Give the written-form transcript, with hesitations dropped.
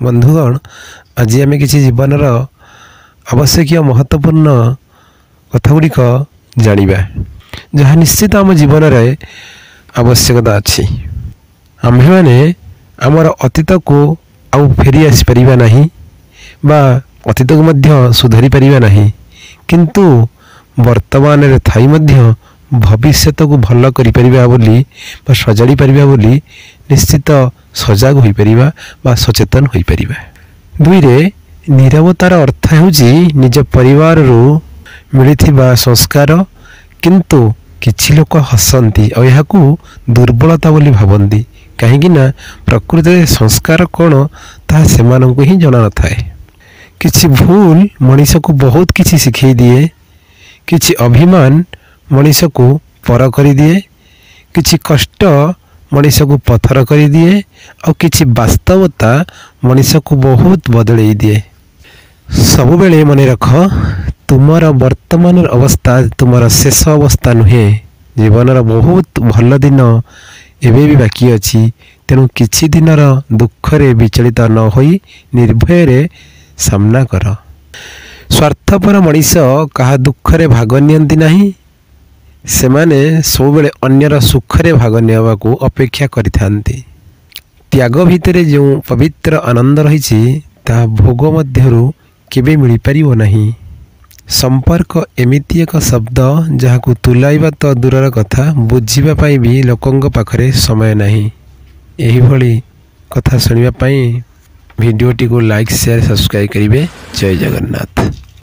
ବନ୍ଧୁଗଣ, ଆଜି ଆମେ କିଛି ଜୀବନର ଆବଶ୍ୟକୀୟ ମହତ୍ତ୍ୱପୂର୍ଣ୍ଣ କଥା ଗୁଡ଼ିକ ଜାଣିବା, ଯାହା ନିଶ୍ଚିତ ଆମ ଜୀବନରେ ଆବଶ୍ୟକତା ଅଛି। ଆମ୍ଭେମାନେ ଆମର ଅତୀତକୁ ଆଉ ଫେରି ଆସିପାରିବା ନାହିଁ ବା ଅତୀତକୁ ମଧ୍ୟ ସୁଧାରି ପାରିବା ନାହିଁ, କିନ୍ତୁ ବର୍ତ୍ତମାନରେ ଥାଇ ମଧ୍ୟ ଭବିଷ୍ୟତକୁ ଭଲ କରିପାରିବା ବୋଲି ବା ସଜାଡ଼ି ପାରିବା ବୋଲି ନିଶ୍ଚିତ ସଜାଗ ହୋଇପାରିବା ବା ସଚେତନ ହୋଇପାରିବା। ଦୁଇରେ, ନିରବତାର ଅର୍ଥ ହେଉଛି ନିଜ ପରିବାରରୁ ମିଳିଥିବା ସଂସ୍କାର, କିନ୍ତୁ କିଛି ଲୋକ ହସନ୍ତି ଆଉ ଏହାକୁ ଦୁର୍ବଳତା ବୋଲି ଭାବନ୍ତି, କାହିଁକି ନା ପ୍ରକୃତରେ ସଂସ୍କାର କ'ଣ ତାହା ସେମାନଙ୍କୁ ହିଁ ଜଣା ନଥାଏ। କିଛି ଭୁଲ ମଣିଷକୁ ବହୁତ କିଛି ଶିଖେଇ ଦିଏ, କିଛି ଅଭିମାନ ମଣିଷକୁ ପର କରିଦିଏ, କିଛି କଷ୍ଟ ମଣିଷକୁ ପଥର କରିଦିଏ, ଆଉ କିଛି ବାସ୍ତବତା ମଣିଷକୁ ବହୁତ ବଦଳେଇ ଦିଏ। ସବୁବେଳେ ମନେ ରଖ, ତୁମର ବର୍ତ୍ତମାନର ଅବସ୍ଥା ତୁମର ଶେଷ ଅବସ୍ଥା ନୁହେଁ। ଜୀବନର ବହୁତ ଭଲ ଦିନ ଏବେ ବି ବାକି ଅଛି। ତେଣୁ କିଛି ଦିନର ଦୁଃଖରେ ବିଚଳିତ ନ ହୋଇ ନିର୍ଭୟରେ ସାମ୍ନା କର। ସ୍ୱାର୍ଥପର ମଣିଷ କାହା ଦୁଃଖରେ ଭାଗ ନିଅନ୍ତି ନାହିଁ। ସେମାନେ ସବୁବେଳେ ଅନ୍ୟର ସୁଖରେ ଭାଗ ନେବାକୁ ଅପେକ୍ଷା କରିଥାନ୍ତି। ତ୍ୟାଗ ଭିତରେ ଯେଉଁ ପବିତ୍ର ଆନନ୍ଦ ରହିଛି, ତାହା ଭୋଗ ମଧ୍ୟରୁ କେବେ ମିଳିପାରିବ ନାହିଁ। ସମ୍ପର୍କ ଏମିତି ଏକ ଶବ୍ଦ, ଯାହାକୁ ତୁଲାଇବା ତ ଦୂରର କଥା, ବୁଝିବା ପାଇଁ ବି ଲୋକଙ୍କ ପାଖରେ ସମୟ ନାହିଁ। ଏହିଭଳି କଥା ଶୁଣିବା ପାଇଁ ଭିଡ଼ିଓଟିକୁ ଲାଇକ୍, ସେୟାର, ସବସ୍କ୍ରାଇବ୍ କରିବେ। ଜୟ ଜଗନ୍ନାଥ।